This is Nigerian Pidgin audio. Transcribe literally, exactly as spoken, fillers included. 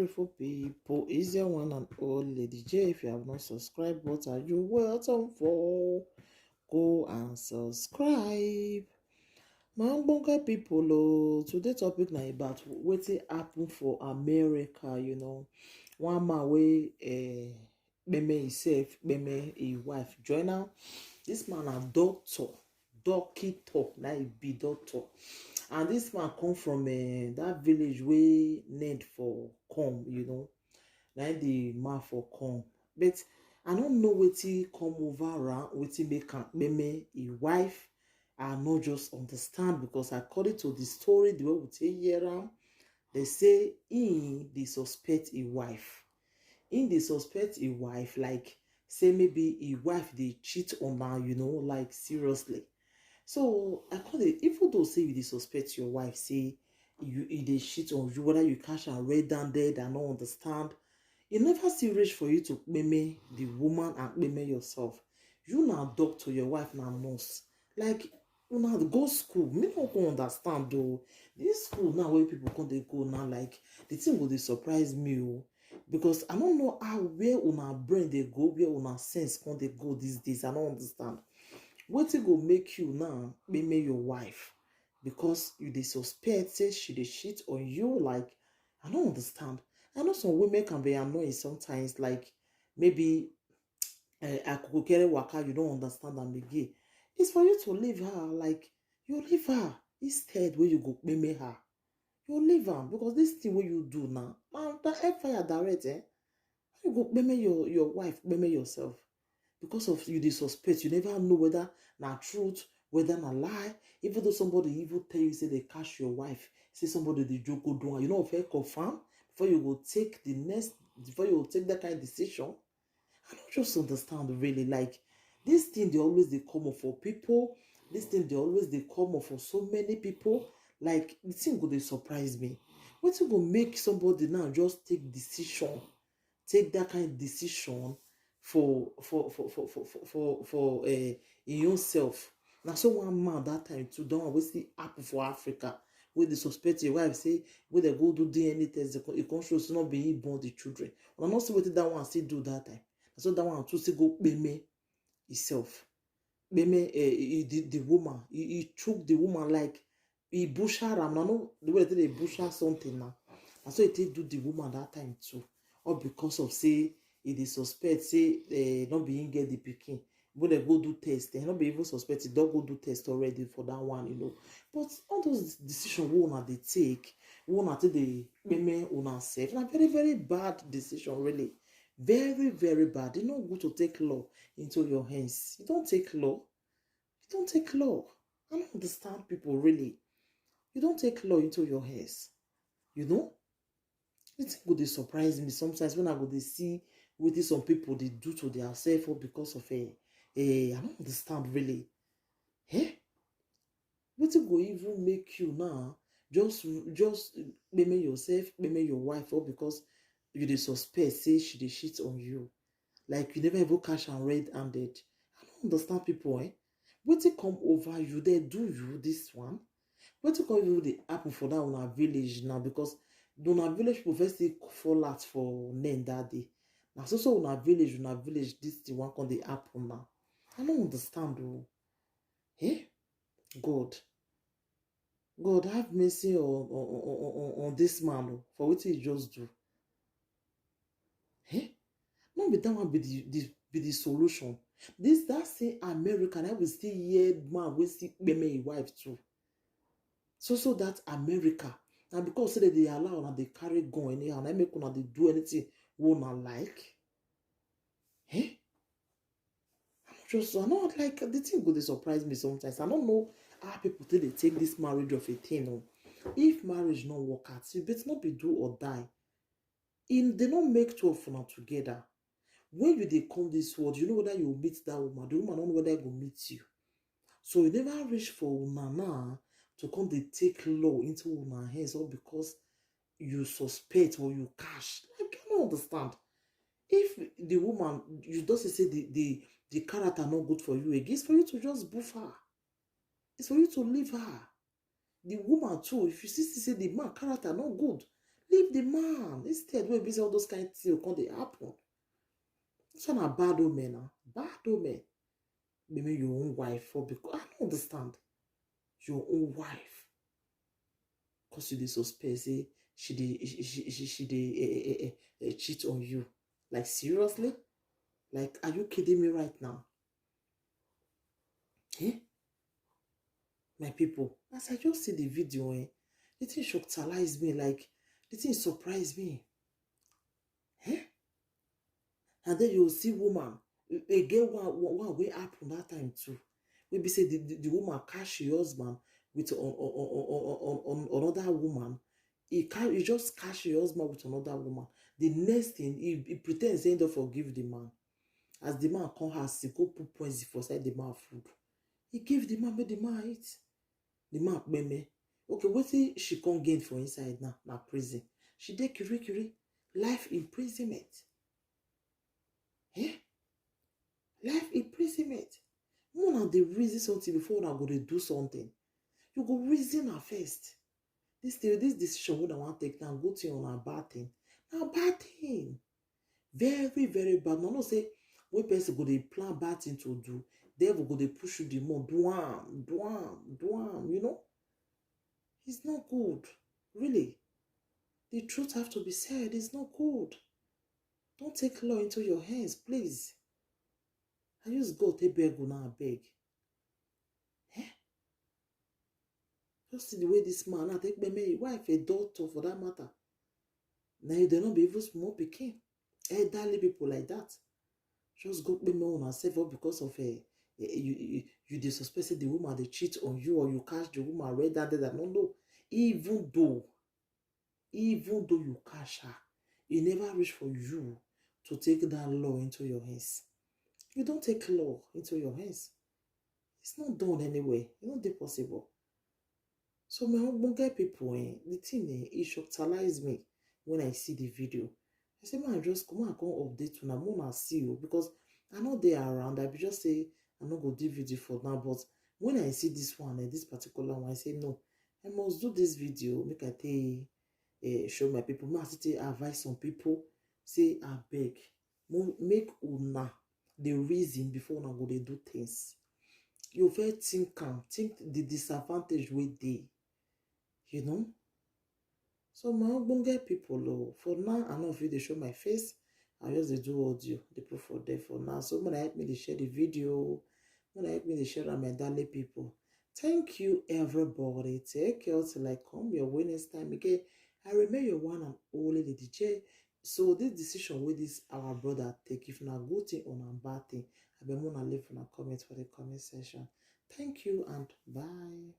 beautiful people, it's your one and all Lady J. If you have not subscribed, what are you waiting for? Go and subscribe. My ogbonge people, oh, today topic na about wetin happen for America. You know, one man wey uh, kpeme himself, kpeme him wife join am. This man na doctor, doctor, na he be doctor. And this man come from uh, that village wey Ned for come, you know, na the man for come. But I don't know wetin come over am, wetin make am kpeme him wife. I no just understand, because according to the story, the way we take hear am, they say he dey suspect him wife. He dey suspect him wife, like say maybe him wife dey cheat on her, you know, like seriously. So I call it, even though say you dey suspect your wife, say you e dey cheat on you, whether you catch am red-handed, I no understand. E never still reach for you to kpeme the woman and kpeme yourself. You na doctor, your wife na nurse. Like, una go school. Me no go understand though. This school now wey people come dey go now, like, the thing go dey surprise me o. Because I no know how, where una brain dey go, where una sense come dey go these days. I no understand. Wetin go make you now kpeme your wife because you dey suspect say she dey cheat on you? Like, I no understand. I know some women can be annoying sometimes, like maybe uh, akukere waka, you don't understand am again. It's for you to leave her, like, you leave her instead where you go kpeme her. You leave am, because this thing wey you do now, na na air fire direct, eh? You go kpeme your your wife, kpeme yourself because of you dey suspect. You never know whether na truth, whether na lie. Even though somebody even tell you say they catch your wife, say somebody dey joke go do am, you no fit confirm before you go take the next, before you go take that kind of decision. I don't just understand really. Like, this thing dey always dey come up for people. This thing dey always dey come up for so many people. Like, the thing go dey surprise me. Wetin go make somebody now just take decision, take that kind of decision for for for for for for for, for uh, in yourself? Na so one man that time too, that one wey still happen for Africa, wey dey suspect him wife say wey dem go do D N A test, e come show say no be him born the children. Una no see wetin that one still do that time. Na so that one too still go kpeme himself, kpeme uh, the, the woman. He, he chook the woman, like, he butcher am. Na no the way they dey butcher something now. Na so he take do the woman that time too. All because of say he dey suspect say uh, no be him get the pikin. When they go do test, they no be even suspect it. Don't go do test already for that one, you know. But all those decisions we una dey take, we una take dey kpeme una self, na very, very bad decision, really. Very, very bad. E no good to take law into your hands. You don't take law. You don't take law. I don't understand people, really. You don't take law into your hands. You know? It go dey surprise me sometimes when I go dey see wetin some people dey do to their self or because of eh, eh, I don't understand really. Eh? Wetin go even make you now just just kpeme yourself, kpeme your wife, or because you dey suspect say she dey cheat on you? Like, you never even catch am red-handed. I don't understand people, eh? Wetin come over you? They do you this one? Wetin come even dey happen for that una village now? Because the una village people first still fall out for name that day. Na so so una village, una village, this thing one come dey happen now. I don't understand o. Eh? God. God, have mercy on on on on on this man o, for wetin he just do. Eh? No be that one be the the be the solution. This that same America, that we still hear man wey still kpeme him wife too. So so that America, na because say dem dey allow una dey carry gun anyhow, na make una dey do anything wey una like. Eh? I no just, I no like, the thing go dey surprise me sometimes. I don't know how people take dey take this marriage of a thing o. If marriage no work out, you better not be do or die. Im dey no make two of una together. When you dey come this world, you know whether you meet that woman, the woman no know whether e go meet you. So e never reach for una now to come dey take law into una hands all because you suspect or you catch. Like, I no understand. If the woman, you don see say the the the character no good for you again, it's for you to just boof her. It's for you to leave her. The woman too, if you see see say the man character no good, Leave the man. Instead, wey be say all those kind things come dey happen. This one na bad omen na. Bad omen. Maybe your own wife for because I don't understand. Your own wife. Because you dey suspect say she dey she, she, she, she dey eh, eh, eh, eh, eh, cheat on you. Like seriously? Like, are you kidding me right now? Eh? My people, as I just see the video, eh, the thing shockalize me, like the thing surprise me. Eh? And then you see woman, e get one one wey happen that time too. Wey be say the, the, the woman catch her husband with on, on, on, on, on, on another woman. He, ca- he just catch her husband with another woman. The next thing, he, he pretends say he don't forgive the man. As the man come house, he go put poison for side the man food. He give the man, make the man eat. The man peme. Okay, wetin she come gain for inside now? Na prison. She dey kirikiri. Life imprisonment. Eh? Life imprisonment. Una dey reason something before una go dey do something. You go reason am first. This thing, this decision wey una wan take now, good thing or na bad thing? Na bad thing. Very, very bad. Una know say when person go dey plan bad thing to do, devil go dey push you the more. Do am, do am, do am, you know? It's not good. Really. The truth have to be said. It's not good. Don't take law into your hands, please. I use God take beg una, abeg. Eh? Just see the way this man now take peme him wife, a doctor for that matter. Now you dey not be even small pikin. Elderly people like that. Just go peme una sef up because of eh, eh, you, you, you dey suspect say the woman dey cheat on you or you catch the woman red handed. I don't know. Even though, even though you catch her, e never reach for you to take that law into your hands. You don't take law into your hands. It's not done anyway. E no dey possible. So my ogbonge people, eh, the thing eh, e shockalize me when I see the video. I say, man, just come and come update una, una see you because I no dey around. I be just say I no go do video for now, but when I see this one, eh, this particular one, I say no, I must do this video. Make I take eh, show my people. Make I still take advise some people. Say I beg, mo- make una the reason before una go dey do things. You first think am, think the disadvantage wey dey. You know. So my ogbonge people, oh, for now I no fit dey show my face. I just dey do audio, dey put for there for now. So una help me dey share the video. Una help me dey share am, my darling people. Thank you, everybody. Take care till I come your way next time again. I remain your one and only Lady J. So this decision wey this our brother take, if na good thing or na bad thing, I beg una leave una comment for the comment section. Thank you and bye.